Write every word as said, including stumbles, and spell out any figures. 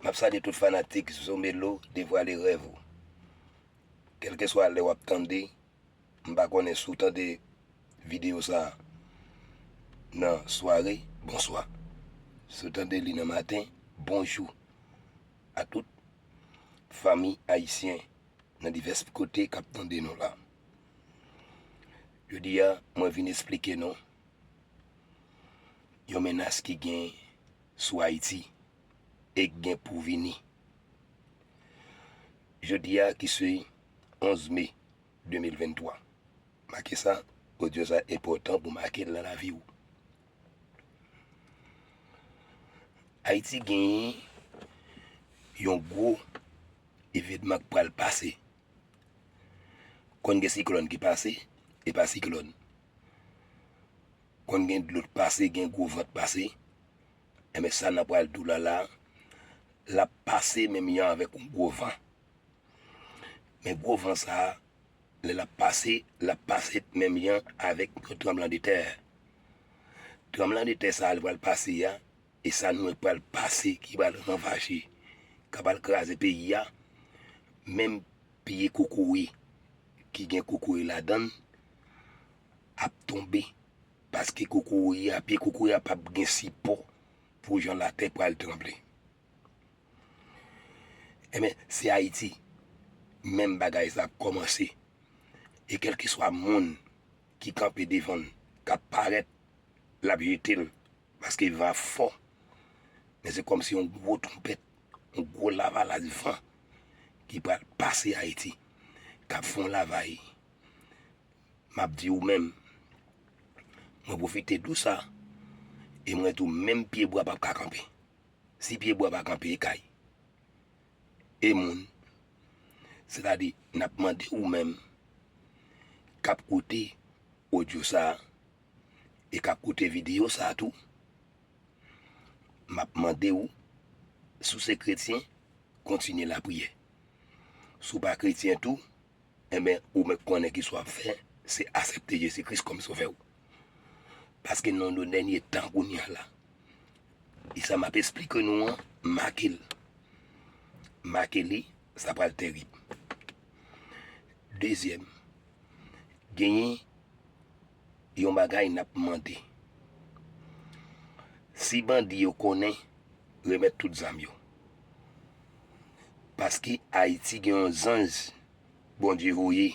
M ap salye tout fanatik Zomelo Devwale Rèv ou. Kèlkeswa lè w ap tande, m pa konnen si w tande videyo sa a nan sware, bonswa. Si w tande li nan maten, bonjou a tout fanmi ayisyen nan divès kote k ap tande nou la. Jodi a, mwen vin esplike nou yon menas ki gen sou Ayiti e k gen pou vini. Jodi a ki se onz me de mil venntwa. Make sa, odyo sa enpòtan pou make l nan lavi w. Ayiti genyen yon gwo evènman k pral pase. Konn gen siklòn ki pase, e pa siklòn. Konn gen dlo k pase, gen gwo van k pase. Enben, sa n ap pral di w la la, l ap pase menm jan avèk yon gwo van. Men gwo van sa a, lè l ap pase, l ap pase menm jan avèk yon tranblanntè. Tranblanntè sa a, li pral pase a, e sa nou wè k pral pase, ki pral ranvaje, k pral kraze peyi a, menm pye kokoye ki gen kokoye ladan l ap tonbe, paske kokoye a, pye kokoye a p ap gen sipò pou jan latè pral tranble. Enben, se Ayiti, menm bagay sa ap kòmanse. E kèlkeswa moun ki kanpe devan l, k ap parèt, l ap jete l, paske van ap fò. Men se kòmsi yon gwo twonpèt, yon gwo lavalas van ki pral pase Ayiti, k ap fè yon lavay. M ap di ou menm, mwen pwofite di w sa, e mwen di w menm pye bwa p ap ka kanpe. Si pye bwa pa kanpe, e kay, e moun. Sètadi, n ap mande ou menm k ap koute odyo sa a e k ap koute videyo sa a tou, m ap mande w, si w se kretyen, kontinye lapriyè. Si w pa kretyen tou, enben, ou menm konnen ki sa w ap fè, se aksepte Jezi Kris kòm Sovè w. Paske nou nan dènye tan kounye a la. E sa m ap esplike nou an, make l. Make li, sa pral terib. Dezyèm, genyen yon bagay n ap mande. Si bandi yo konnen, remèt tout zam yo. Paske Ayiti gen yon zanj Bondye voye